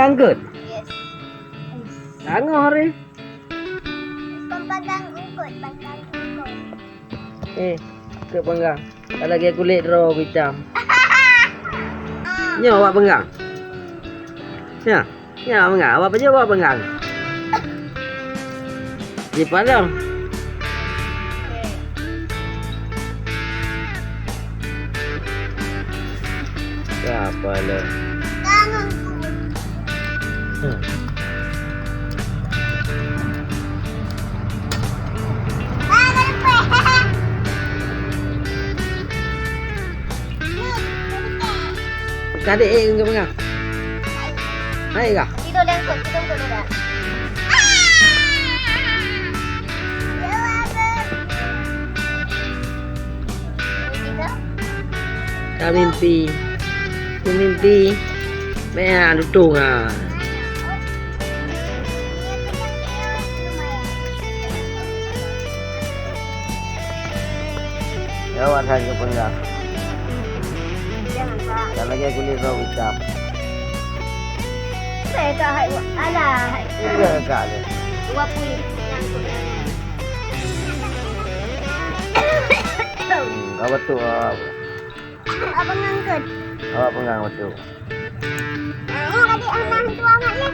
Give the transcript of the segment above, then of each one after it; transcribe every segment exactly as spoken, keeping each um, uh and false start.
Angkut? Yes. Tangoh hari. Bukan panggang ungkut, panggang ungkut. Eh, ke panggang. Ka lagèe kulét droe hitam. Nyoe awak panggang. Nyoe, nyoe panggang. Awak pajoh awak panggang. Di padang. Siapa lo? Hmm. Kadek, eh, enggak, enggak. Hai, enggak. Tidur di angkot, tidur, tidur, tidur. Ka mimpi. Ka mimpi. Meh, lutung ah. Ya, awak hai ke panggang. Jangan, Pak. Dan lagi kulit rau ucap. Saya tak hai, alah, hai. Enggak, enggak ada. Dua puluh. Hmm, enggak betul, ah. Awak panggang ke? Awak panggang betul. Ah, tadi anak itu amat leh.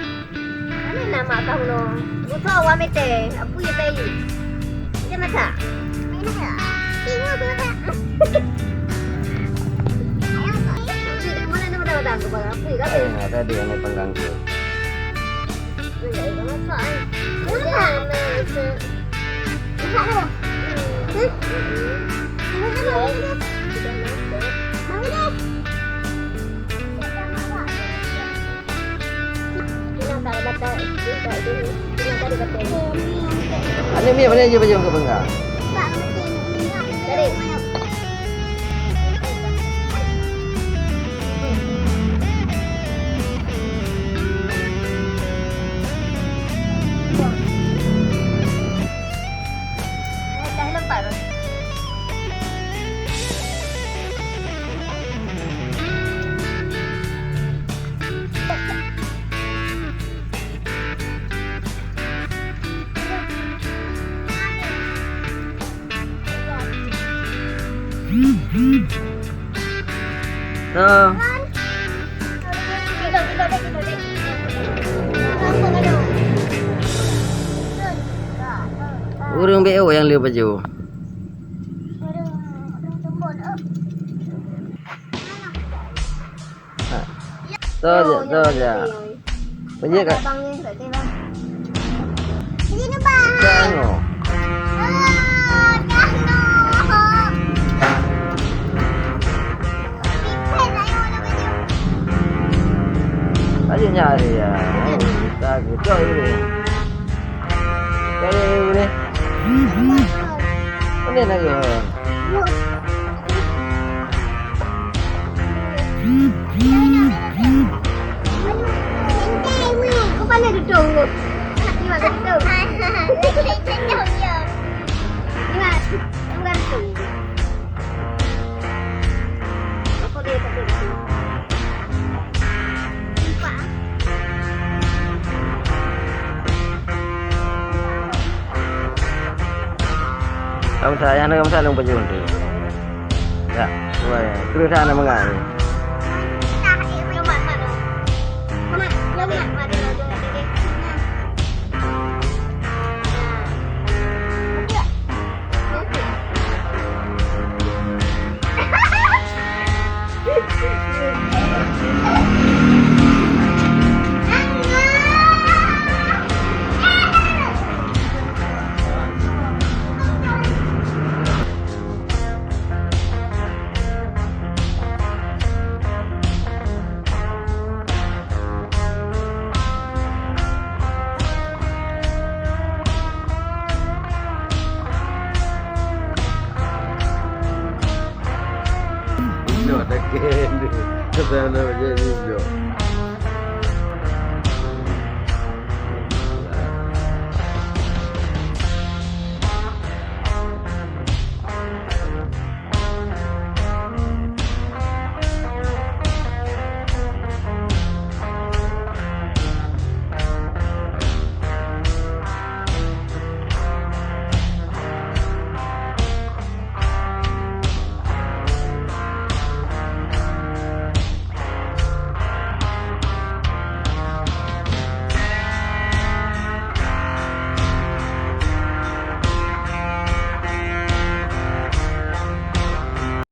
Mana nama kau lo? Buka awak mete. Apa ya bayi? Macam mana? Tengok tu tak? Mana nama dah datang ke barang? Apa ya? Eh, ada dia ni panggang tu. Aneuk miet, pane jih bajèe keu peungga? Dari. Tuh. Ureueng B O nyang le baju. Ha. Toh jak, toh jak. Peunjeuet ka? Abang ni, tak ada, bang. Sini, bang. Jangan. Oh, dah no. Pipet, ayo, nak baju. Ayo nyari ya. Kita gitu ini. Kali ini. Mana nak ke? Kau pandai duduk tu. Ni mak duduk. Ni mak, bukan tu. Apa dia tak ada? Kamu sayang, kamu sayang baju tu. Ya, wah, ya. Terus sana mengalir. Nyoe dah kena. Kata nak jadi nyoe.